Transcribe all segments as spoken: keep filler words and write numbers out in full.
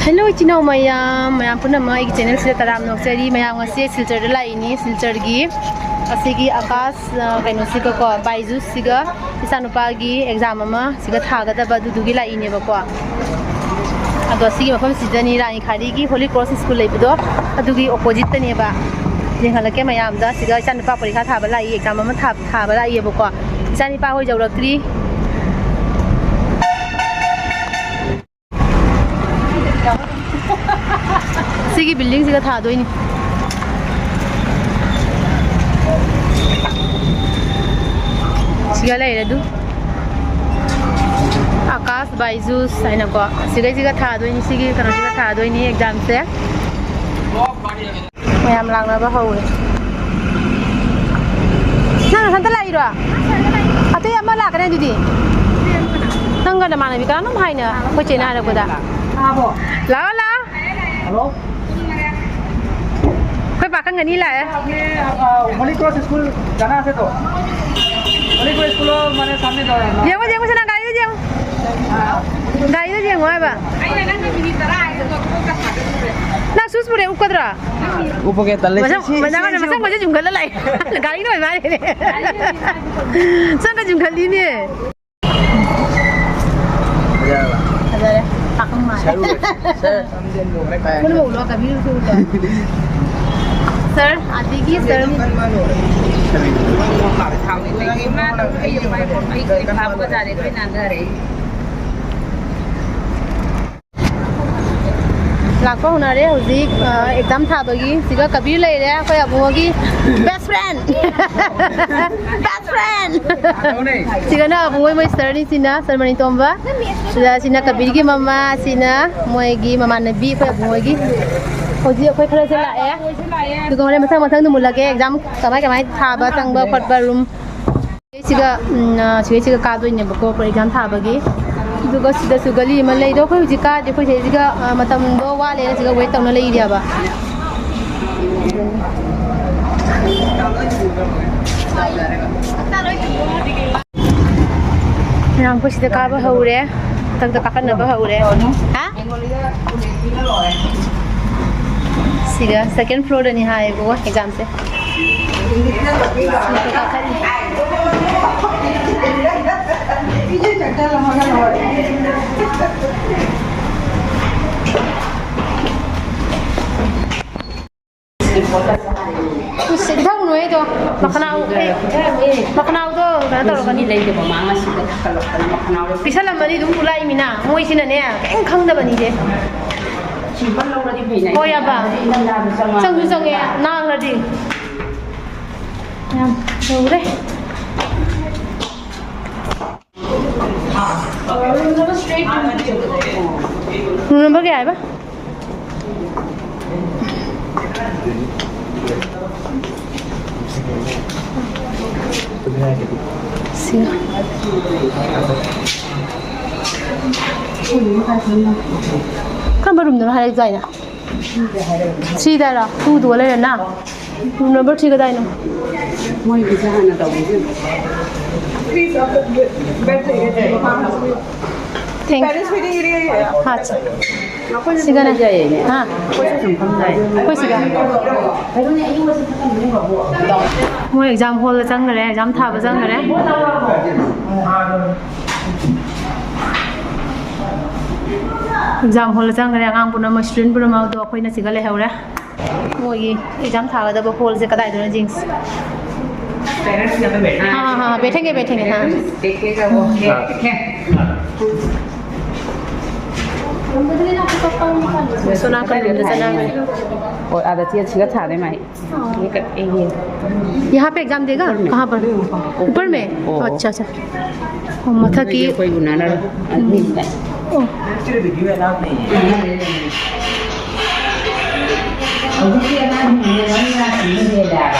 Hello ꯏꯆꯤꯟ ꯏꯅꯥꯎ ꯃꯌꯥꯝ, ꯃꯌꯥꯝ ꯄꯨꯝꯅꯃꯛ ꯑꯩꯒꯤ ꯆꯦꯅꯦꯜꯁꯤꯗ ꯇꯔꯥꯝꯅ ꯑꯣꯛꯆꯔꯤ꯫ ꯃꯌꯥꯝ ꯉꯁꯤ ꯁꯤꯜꯆꯔꯗ ꯂꯥꯛꯏꯅꯤ꯫ ꯁꯤꯜꯆꯔꯒꯤ ꯑꯁꯤꯒꯤ ꯑꯀꯥꯁ, ꯑ, ꯀꯩꯅꯣꯁꯤꯒꯀꯣ, ꯕꯥꯏꯖꯨꯁꯁꯤꯒ ꯏꯆꯥꯅꯨꯄꯥꯒꯤ ꯑꯦꯛꯖꯥꯝ ꯑꯃ ꯁꯤꯒ ꯊꯥꯒꯗꯕ ꯑꯗꯨꯗꯨꯒꯤ ꯂꯥꯛꯏꯅꯦꯕꯀꯣ꯫ ꯑꯗꯣ ꯁꯤꯒꯤ ꯃꯐꯝꯁꯤꯗꯅꯤ ꯔꯥꯅꯤ ꯈꯥꯔꯤꯒꯤ ꯍꯣꯂꯤ ꯀ꯭ꯔꯣꯁ ꯁ꯭ꯀꯨꯜ ꯂꯩꯕꯗꯣ, ꯑꯗꯨꯒꯤ ꯑꯣꯄꯣꯖꯤꯠꯇꯅꯦꯕ꯫ ꯌꯦꯡꯍꯜꯂꯛꯀꯦ ꯃꯌꯥꯝꯗ꯫ ꯁꯤꯒ ꯏꯆꯥꯅꯨꯄꯥ ꯄꯔꯤꯈꯥ ꯊꯥꯕ ꯂꯥꯛꯏ, ꯑꯦꯛꯖꯥꯝ ꯑꯃ ꯊꯥ-, ꯊꯥꯕ ꯂꯥꯛꯏꯌꯦꯕꯀꯣ꯫ ꯏꯆꯥꯅꯤꯄꯥ ꯍꯣꯏ ꯌꯧꯔꯛꯇ꯭ꯔꯤ꯫ ꯁꯤꯒꯤ ꯕꯤꯜꯗꯤꯡꯁꯤꯒ ꯊꯥꯗꯣꯏꯅꯤ꯫ ꯁꯤꯒ ꯂꯩꯔꯦ ꯑꯗꯨ꯫ ꯑꯀꯥꯁ ꯕꯥꯏꯖꯨꯁ ꯍꯥꯏꯅꯀꯣ꯫ ꯁꯤꯒꯩꯁꯤꯒ ꯊꯥꯗꯣꯏꯅꯤ, ꯁꯤꯒꯤ ꯀꯩꯅꯣꯁꯤꯒ ꯊꯥꯗꯣꯏꯅꯤ ꯑꯦꯛꯖꯥꯝꯁꯦ꯫ ꯃꯌꯥꯝ ꯂꯥꯛꯅꯕ ꯍꯧꯔꯦ꯫ ꯅꯪ ꯅꯊꯟꯇ ꯂꯥꯛꯏꯔꯣ? ꯑꯇꯩ ꯑꯃ ꯂꯥꯛꯀꯅꯤ ꯑꯗꯨꯗꯤ꯫ ꯅꯪꯒ ꯅꯃꯥꯟꯅꯕꯤ ꯀꯅꯥꯅꯣꯝ ꯍꯥꯏꯅ ꯑꯩꯈꯣꯏ ꯆꯦꯅ ꯍꯥꯏꯔꯛꯄꯗ꯫ ꯂꯥꯛꯑꯣ, ꯂꯥꯛꯑꯣ꯫ ꯍꯜꯂꯣ꯫ ꯑꯩꯈꯣꯏ ꯄꯥꯈꯪ ꯑꯅꯤ ꯂꯥꯛꯑꯦ꯫ ꯍꯣꯂꯤ ꯀ꯭ꯔꯣꯁ ꯁ꯭ꯀꯨꯜ ꯖꯒꯥꯁꯦ ꯇꯣ꯫ ꯍꯣꯂꯤ ꯀ꯭ꯔꯣꯁ ꯁ꯭ꯀꯨꯜ ꯃꯥꯅꯦ ꯁꯥꯃꯅꯦ ꯇꯣ꯫ ꯌꯦꯡꯉꯣ, ꯌꯦꯡꯉꯣ, ꯁꯤ ꯅꯪ ꯒꯥꯔꯤꯗ ꯌꯦꯡꯉꯣ꯫ ꯒꯥꯔꯤꯗ ꯌꯦꯡꯉꯣ ꯍꯥꯏꯕ꯫ ꯑꯩꯅ ꯅꯪꯅ ꯃꯤꯅꯤꯠ ꯇꯔꯥ ꯍꯥꯏꯗꯣ ꯅꯪ ꯁꯨꯁ ꯄꯨꯔꯦ ꯎꯞꯀꯗ꯭ꯔꯥ? ꯎꯞꯄꯒꯦ ꯇꯜꯂꯦ꯫ ꯃꯁꯝ, ꯁꯤ, ꯁꯤ, ꯃꯁꯝ, ꯁꯤ, ꯃꯁꯝꯒꯁꯦ ꯌꯨꯡꯈꯠꯂ ꯂꯥꯛꯑꯦ꯫ ꯒꯥꯔꯤꯅ ꯑꯣꯏ ꯃꯥꯜꯂꯦꯅꯦ꯫ ꯁꯝꯒ ꯌꯨꯡꯈꯠꯂꯤꯅꯦ꯫ ꯐꯖꯔꯕ? ꯐꯖꯔꯦ꯫ ꯄꯥꯈꯪ ꯃꯥꯜꯂꯦ꯫ ꯁꯔꯨ, ꯁꯔ, ꯁꯔ, ꯑꯗꯒꯤ ꯁꯔ꯫ ꯏꯃꯥꯅ ꯑꯩ, ꯑꯩ, ꯑꯩ ꯐꯥꯕꯒ ꯆꯥꯔꯦ, ꯂꯣꯏ ꯅꯥꯟꯊꯔꯦ꯫ ꯂꯥꯛꯄ ꯍꯧꯅꯔꯦ ꯍꯧꯖꯤꯛ, ꯑ, ꯑꯦꯛꯖꯥꯝ ꯊꯥꯕꯒꯤ꯫ ꯁꯤꯒ ꯀꯕꯤꯔ ꯂꯩꯔꯦ, ꯑꯩꯈꯣꯏ ꯑꯕꯨꯡꯉꯣꯒꯤ best friend꯫ Best friend꯫ ꯁꯤꯒꯅ ꯑꯕꯨꯡꯉꯣ ꯃꯣꯏ ꯁꯔꯅꯤ, ꯁꯤꯅ ꯁꯔꯃꯅꯤ ꯇꯣꯝꯕ꯫ ꯁꯤꯗ ꯁꯤꯅ ꯀꯕꯤꯔꯒꯤ ꯃꯃꯥ, ꯁꯤꯅ ꯃꯣꯏꯒꯤ ꯃꯃꯥꯟꯅꯕꯤ ꯑꯩꯈꯣꯏ ꯑꯕꯨꯡꯉꯣꯒꯤ꯫ ꯍꯧꯖꯤꯛ ꯑꯩꯈꯣꯏ ꯈꯔꯁꯦ ꯂꯥꯛꯑꯦ꯫ ꯑꯗꯨꯒ ꯍꯣꯔꯦꯟ ꯃꯊꯪ ꯃꯊꯪꯗ ꯃꯨꯜꯂꯛꯀꯦ ꯑꯦꯛꯖꯥꯝ ꯀꯃꯥꯏ ꯀꯃꯥꯏ ꯊꯥꯕ ꯆꯪꯕ ꯈꯣꯠꯄ ꯔꯨꯝ꯫ ꯁꯤꯒ, ꯎꯝ, ꯑ, ꯁꯤꯒꯩꯁꯤꯒ ꯀꯥꯗꯣꯏꯅꯦꯕꯀꯣ, ꯑꯩꯈꯣꯏ ꯑꯦꯛꯖꯥꯝ ꯊꯥꯕꯒꯤ꯫ ꯑꯗꯨꯒ ꯁꯤꯗꯁꯨ ꯒꯂꯤ ꯑꯃ ꯂꯩꯗꯣ, ꯑꯩꯈꯣꯏ ꯍꯧꯖꯤꯛ ꯀꯥꯗꯦ, ꯑꯩꯈꯣꯏ ꯁꯤꯗꯩꯁꯤꯒ, ꯑ, ꯃꯇꯝꯗꯣ ꯋꯥꯠꯂꯦꯅ ꯁꯤꯒ ꯋꯦꯠ ꯇꯧꯅ ꯂꯩꯔꯤꯑꯕ꯫ ꯃꯌꯥꯝ ꯑꯩꯈꯣꯏ ꯁꯤꯗ ꯀꯥꯕ ꯍꯧꯔꯦ꯫ ꯃꯊꯛꯇ ꯀꯥꯈꯠꯅꯕ ꯍꯧꯔꯦ꯫ ꯍꯥ? ꯁꯤꯒ second floorꯗꯅꯤ ꯍꯥꯏꯌꯦꯕꯀꯣ examꯁꯦ꯫ ꯁꯤꯗ ꯀꯥꯈꯠꯂꯤ꯫ ꯏꯁ, ꯏꯊꯛ ꯅꯣꯏꯗꯣ, ꯃꯈꯅꯥꯎ, ꯑꯦ, ꯃꯈꯅꯥꯎꯗꯣ ꯀꯩꯅꯣ ꯇꯧꯔꯛꯀꯅꯤ꯫ ꯂꯩꯇꯕ ꯃꯥ ꯉꯁꯤꯗ ꯊꯛꯀꯠꯂꯛꯇꯅ ꯃꯈꯅꯥꯎꯗ ꯄꯤꯁꯜꯂꯝꯃꯅꯤ ꯑꯗꯨꯝ ꯄꯨꯂꯥꯛꯏꯃꯤꯅ꯫ ꯃꯣꯏꯁꯤꯅꯅꯦ ꯀꯩꯝ ꯈꯪꯗꯕꯅꯤꯁꯦ꯫ ꯁꯤꯝꯄꯜ ꯂꯧꯔꯗꯤ ꯐꯩꯅ꯫ ꯍꯣꯏ, ꯌꯥꯕ꯫ ꯏꯅꯝ ꯅꯥꯗ ꯆꯪꯉꯛꯑꯕꯅꯤꯅ꯫ ꯆꯪꯁꯨ ꯆꯪꯉꯦ, ꯅꯥꯈ꯭ꯔꯗꯤ꯫ ꯌꯥꯝ ꯇꯧꯔꯦ꯫ Room number ꯀꯌꯥ ꯍꯥꯏꯕ? ꯁꯤ꯫ ꯀꯔꯝꯕ roomꯗꯅꯣ ꯍꯥꯏꯔꯛꯏꯗꯣ ꯑꯩꯅ? Threeꯗꯔꯣ? Twoꯗꯨꯒ ꯂꯩꯔꯦꯅ? Room number three ꯀꯗꯥꯏꯅꯣ? ꯃꯣꯏꯒꯤꯁꯦ ꯍꯥꯟꯅ ꯇꯧꯕꯤꯁꯦ꯫ Thank you꯫ ꯑꯠꯆꯥ꯫ ꯁꯤꯒꯅꯦ꯫ ꯍꯥ? ꯑꯩꯈꯣꯏ ꯁꯤꯒ꯫ ꯃꯣꯏ exam hallꯗ ꯆꯪꯈ꯭ꯔꯦ, exam ꯊꯥꯕ ꯆꯪꯈ꯭ꯔꯦ꯫ Exam hallꯗ ꯆꯪꯈ꯭ꯔꯦ ꯑꯉꯥꯡ ꯄꯨꯝꯅꯃꯛ, student ꯄꯨꯝꯅꯃꯛ꯫ ꯑꯗꯣ ꯑꯩꯈꯣꯏꯅ ꯁꯤꯒ ꯂꯩꯍꯧꯔꯦ꯫ ꯃꯣꯏꯒꯤ exam ꯊꯥꯒꯗꯕ hallꯁꯦ ꯀꯗꯥꯏꯗꯅꯣ ꯌꯦꯡꯁꯤ꯫ हाँ, हाँ, हाँ, बैठेंगे, बैठेंगे, हाँ। देखिएगा वो। सोना का लुंड जना में। और आदत ही अच्छी का था दे माई। ये कर, ये। यहाँ पे exam देगा? ऊपर में। कहाँ पर? ऊपर में? ऊपर में? ओ। अच्छा, अच्छा। ꯃꯊꯛꯀꯤ꯫ ꯑꯩꯈꯣꯏ ꯎꯅꯅꯕ꯫ ꯎꯝ꯫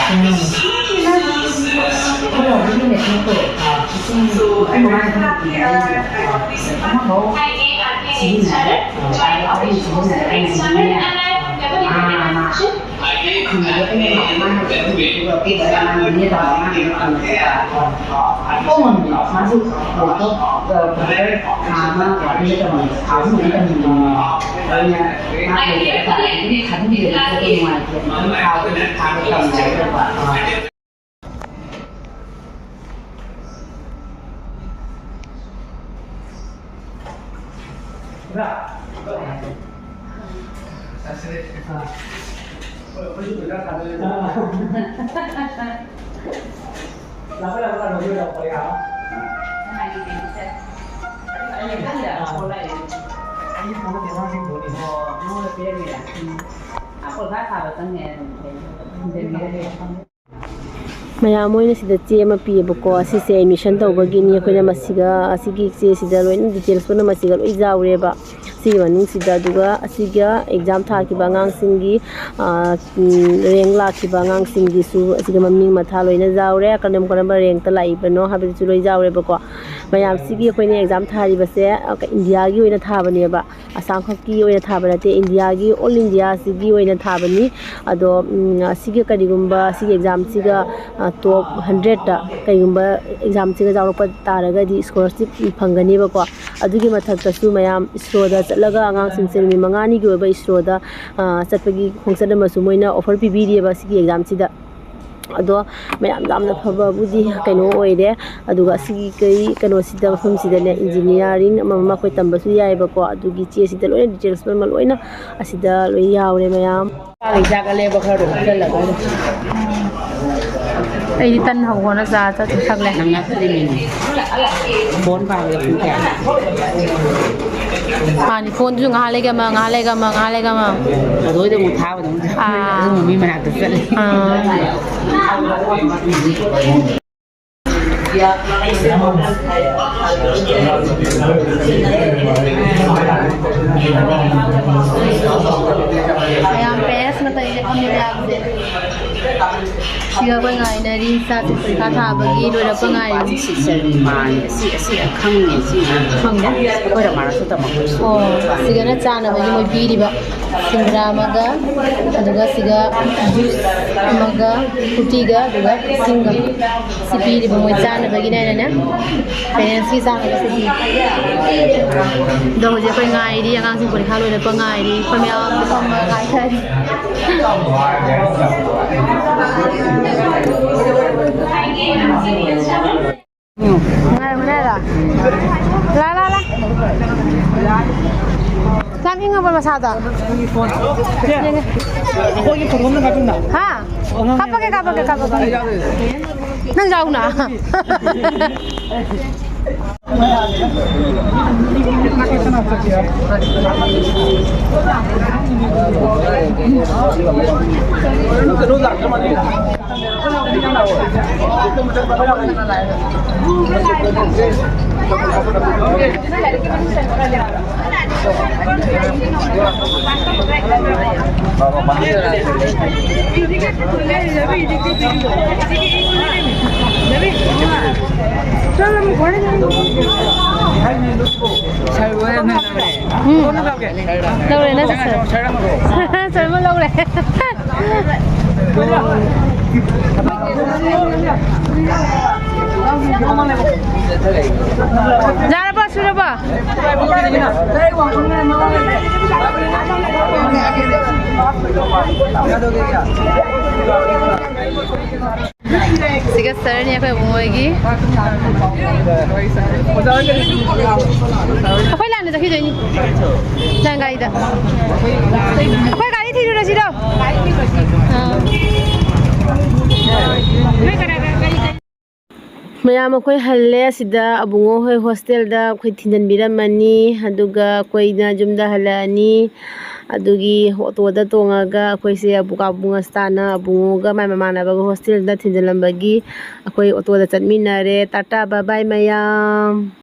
ꯑꯣ꯫ ꯃꯌꯥꯝ, ꯃꯣꯏꯅ ꯁꯤꯗ ꯆꯦ ꯑꯃ ꯄꯤꯌꯦꯕꯀꯣ, ꯑꯁꯤꯁꯦ ꯑꯦꯗꯃꯤꯁꯟ ꯇꯧꯕꯒꯤꯅꯤ꯫ ꯑꯩꯈꯣꯏꯅ ꯃꯁꯤꯒ, ꯑꯁꯤꯒꯤ ꯆꯦꯁꯤꯗ ꯂꯣꯏꯅ ꯗꯤꯇꯦꯜꯁ ꯄꯨꯝꯅꯃꯛ ꯃꯁꯤꯒ ꯂꯣꯏ ꯌꯥꯎꯔꯦꯕ꯫ ꯁꯤꯒꯤ ꯃꯅꯨꯡꯁꯤꯗ, ꯑꯗꯨꯒ ꯑꯁꯤꯒ ꯑꯦꯛꯖꯥꯝ ꯊꯥꯈꯤꯕ ꯑꯉꯥꯡꯁꯤꯡꯒꯤ, ꯑ, ꯎꯝ, ꯔꯦꯡ ꯂꯥꯛꯈꯤꯕ ꯑꯉꯥꯡꯁꯤꯡꯒꯤꯁꯨ ꯑꯁꯤꯒ ꯃꯃꯤꯡ ꯃꯊꯥ ꯂꯣꯏꯅ ꯌꯥꯎꯔꯦ꯫ ꯀꯔꯝ ꯀꯔꯝꯕ ꯔꯦꯡꯇ ꯂꯥꯛꯏꯕꯅꯣ ꯍꯥꯏꯕꯗꯨꯁꯨ ꯂꯣꯏ ꯌꯥꯎꯔꯦꯕꯀꯣ꯫ ꯃꯌꯥꯝꯁꯤꯒꯤ ꯑꯩꯈꯣꯏꯅ ꯑꯦꯛꯖꯥꯝ ꯊꯥꯔꯤꯕꯁꯦ, ꯑ, ꯏꯟꯗꯤꯌꯥꯒꯤ ꯑꯣꯏꯅ ꯊꯥꯕꯅꯦꯕ꯫ ꯑꯁꯥꯝ ꯈꯛꯀꯤ ꯑꯣꯏꯅ ꯊꯥꯕ ꯅꯠꯇꯦ, ꯏꯟꯗꯤꯌꯥꯒꯤ, ꯑꯣꯜ ꯏꯟꯗꯤꯌꯥꯁꯤꯒꯤ ꯑꯣꯏꯅ ꯊꯥꯕꯅꯤ꯫ ꯑꯗꯣ, ꯎꯝ, ꯑꯁꯤꯒꯤ ꯀꯔꯤꯒꯨꯝꯕ ꯁꯤꯒꯤ ꯑꯦꯛꯖꯥꯝꯁꯤꯒ, ꯑ, ꯇꯣꯞ ꯍꯟꯗ꯭ꯔꯦꯠꯇ ꯀꯔꯤꯒꯨꯝꯕ ꯑꯦꯛꯖꯥꯝꯁꯤꯒ ꯌꯥꯎꯔꯛꯄ ꯇꯥꯔꯒꯗꯤ ꯏꯁꯀꯣꯂꯥꯔꯁꯤꯞ ꯐꯪꯒꯅꯦꯕꯀꯣ꯫ ꯑꯗꯨꯒꯤ ꯃꯊꯛꯇꯁꯨ ꯃꯌꯥꯝ ꯏꯁꯔꯣꯗ ꯆꯠꯂꯒ ꯑꯉꯥꯡꯁꯤꯡꯁꯦ ꯅꯨꯃꯤꯠ ꯃꯉꯥꯅꯤꯒꯤ ꯑꯣꯏꯕ ꯏꯁꯔꯣꯗ, ꯑ, ꯆꯠꯄꯒꯤ ꯈꯣꯡꯆꯠ ꯑꯃꯁꯨ ꯃꯣꯏꯅ ꯑꯣꯐꯔ ꯄꯤꯕꯤꯔꯤꯑꯕ ꯁꯤꯒꯤ ꯑꯦꯛꯖꯥꯝꯁꯤꯗ꯫ ꯑꯗꯣ ꯃꯌꯥꯝ ꯌꯥꯝꯅ ꯐꯕꯕꯨꯗꯤ ꯀꯩꯅꯣ ꯑꯣꯏꯔꯦ꯫ ꯑꯗꯨꯒ ꯑꯁꯤꯒꯤ ꯀꯩ ꯀꯩꯅꯣꯁꯤꯗ, ꯃꯐꯝꯁꯤꯗꯅꯦ, ꯏꯟꯖꯤꯅꯤꯌꯥꯔꯤꯡ ꯑꯃ ꯑꯃ ꯑꯩꯈꯣꯏ ꯇꯝꯕꯁꯨ ꯌꯥꯏꯑꯕꯀꯣ꯫ ꯑꯗꯨꯒꯤ ꯆꯦꯁꯤꯗ ꯂꯣꯏꯅ ꯗꯤꯇꯦꯜꯁ ꯑꯃ ꯂꯣꯏꯅ ꯑꯁꯤꯗ ꯂꯣꯏ ꯌꯥꯎꯔꯦ ꯃꯌꯥꯝ꯫ ꯆꯥꯒꯠꯂꯦꯕ ꯈꯔ ꯍꯥꯞꯆꯜꯂꯒ꯫ ꯑꯩꯗꯤ ꯇꯟ ꯍꯧꯕꯅ ꯆꯥ ꯆꯠꯈ꯭ꯔꯦ꯫ ꯅꯪ ꯉꯥꯏꯍꯥꯛ ꯂꯩꯃꯤꯟꯅ꯫ ꯐꯣꯟ ꯄꯥꯏꯕꯗ ꯄꯨꯡ ꯀꯌꯥ? ꯃꯥꯅꯤ, ꯐꯣꯟꯗꯨꯁꯨ ꯉꯥꯏꯍꯥꯛ ꯂꯩꯒ ꯑꯃ, ꯉꯥꯏꯍꯥꯛ ꯂꯩꯒ ꯑꯃ, ꯉꯥꯏꯍꯥꯛ ꯂꯩꯒ ꯑꯃ꯫ ꯑꯗꯨꯗ ꯑꯃꯨꯛ ꯊꯥꯕꯗ ꯑꯃꯨꯛ ꯑꯥ꯫ ꯑꯗꯨꯝ ꯃꯤ ꯃꯅꯥꯛꯇ ꯆꯠꯂꯦ꯫ ꯑꯥ꯫ ꯃꯌꯥꯝ ꯄꯦꯔꯦꯟꯁ ꯃꯇꯩꯁꯦ ꯐꯝꯃꯤꯟꯅꯕꯁꯦ꯫ ꯁꯤꯒ ꯑꯩꯈꯣꯏ ꯉꯥꯏꯅꯔꯤ, ꯏꯆꯥꯁꯦ ꯄꯔꯤꯈꯥ ꯊꯥꯕꯒꯤ ꯂꯣꯏꯔꯛꯄ ꯉꯥꯏꯔꯤ꯫ ꯁꯤ ꯁꯔꯤ ꯃꯥꯅꯦ, ꯁꯤ ꯑꯁꯤ ꯈꯪꯉꯦ, ꯁꯤ ꯈꯪꯗꯦ꯫ ꯑꯩꯈꯣꯏ ꯔꯃꯥꯅꯁꯨ ꯇꯝꯃꯛꯄꯁꯨ꯫ ꯑꯣ, ꯁꯤꯒꯅ ꯆꯥꯅꯕꯒꯤ ꯃꯣꯏ ꯄꯤꯔꯤꯕ ꯁꯤꯡꯒ꯭ꯔꯥ ꯑꯃꯒ, ꯑꯗꯨꯒ ꯁꯤꯒ ꯖꯨꯁ ꯑꯃꯒ, ꯐ꯭ꯔꯨꯇꯤꯒ, ꯑꯗꯨꯒ ꯏꯁꯤꯡꯒ꯫ ꯁꯤ ꯄꯤꯔꯤꯕ ꯃꯣꯏ ꯆꯥꯅꯕꯒꯤꯅꯦꯅꯅꯦ꯫ ꯄꯦꯔꯦꯟꯁꯀꯤ ꯆꯥꯅꯕ ꯁꯤ ꯄꯤ꯫ ꯑꯗꯣ ꯍꯧꯖꯤꯛ ꯑꯩꯈꯣꯏ ꯉꯥꯏꯔꯤ, ꯑꯉꯥꯡꯁꯤꯡ ꯄꯔꯤꯈꯥ ꯂꯣꯏꯔꯛꯄ ꯉꯥꯏꯔꯤ꯫ ꯑꯩꯈꯣꯏ ꯃꯌꯥꯝ ꯐꯝꯃꯒ ꯉꯥꯏꯊꯔꯤ꯫ ꯉꯥꯏꯔꯝꯃꯨꯅꯦ ꯑꯗ꯫ ꯂꯥ, ꯂꯥ, ꯂꯥ꯫ ꯌꯥꯝ ꯏꯪꯉꯕꯣ ꯃꯁꯥꯗꯣ? ꯌꯦꯡꯒꯦ꯫ ꯍꯥ? ꯀꯥꯞꯄꯛꯀꯦ, ꯀꯥꯞꯄꯛꯀꯦ, ꯀꯥꯞꯄꯛꯀꯦ꯫ ꯅꯪ ꯌꯥꯎꯅ꯫ ꯎꯝ. ꯂꯧꯔꯦ, ꯅꯪ ꯆꯠꯈ꯭ꯔꯦ꯫ ꯁꯔꯃ ꯂꯧꯔꯦ꯫ ꯌꯥꯔꯕ, ꯁꯨꯔꯕ? ꯁꯤꯒ ꯁꯔꯅꯤ ꯑꯩꯈꯣꯏ ꯑꯕꯨꯡꯉꯣꯏꯒꯤ꯫ ꯑꯩꯈꯣꯏ ꯂꯥꯏꯟꯗ ꯆꯠꯈꯤꯗꯣꯏꯅꯤ꯫ ꯂꯥꯏꯟ ꯒꯥꯔꯤꯗ꯫ ꯑꯩꯈꯣꯏ ꯒꯥꯔꯤ ꯊꯤꯔꯨꯔꯁꯤꯔꯣ? ꯑꯥ꯫ ꯃꯌꯥꯝ ꯑꯩꯈꯣꯏ ꯍꯜꯂꯦ꯫ ꯑꯁꯤꯗ ꯑꯕꯨꯡꯉꯣ ꯍꯣꯏ ꯍꯣꯁꯇꯦꯜꯗ ꯑꯩꯈꯣꯏ ꯊꯤꯟꯖꯤꯟꯕꯤꯔꯝꯃꯅꯤ, ꯑꯗꯨꯒ ꯑꯩꯈꯣꯏꯅ ꯌꯨꯝꯗ ꯍꯜꯂꯛꯑꯅꯤ꯫ ꯑꯗꯨꯒꯤ ꯑꯣꯇꯣꯗ ꯇꯣꯡꯉꯒ ꯑꯩꯈꯣꯏꯁꯦ ꯑꯕꯨ-, ꯀꯥꯕꯨꯡ ꯑꯁꯇꯥꯅ ꯑꯕꯨꯡꯉꯣꯒ ꯃꯥꯏ ꯃꯃꯥꯟꯅꯕꯒ ꯍꯣꯁꯇꯦꯜꯗ ꯊꯤꯟꯖꯤꯜꯂꯝꯕꯒꯤ ꯑꯩꯈꯣꯏ ꯑꯣꯇꯣꯗ ꯆꯠꯃꯤꯟꯅꯔꯦ꯫ ꯇꯥꯇꯥ, ꯕꯥꯏ ꯕꯥꯏ ꯃꯌꯥꯝ꯫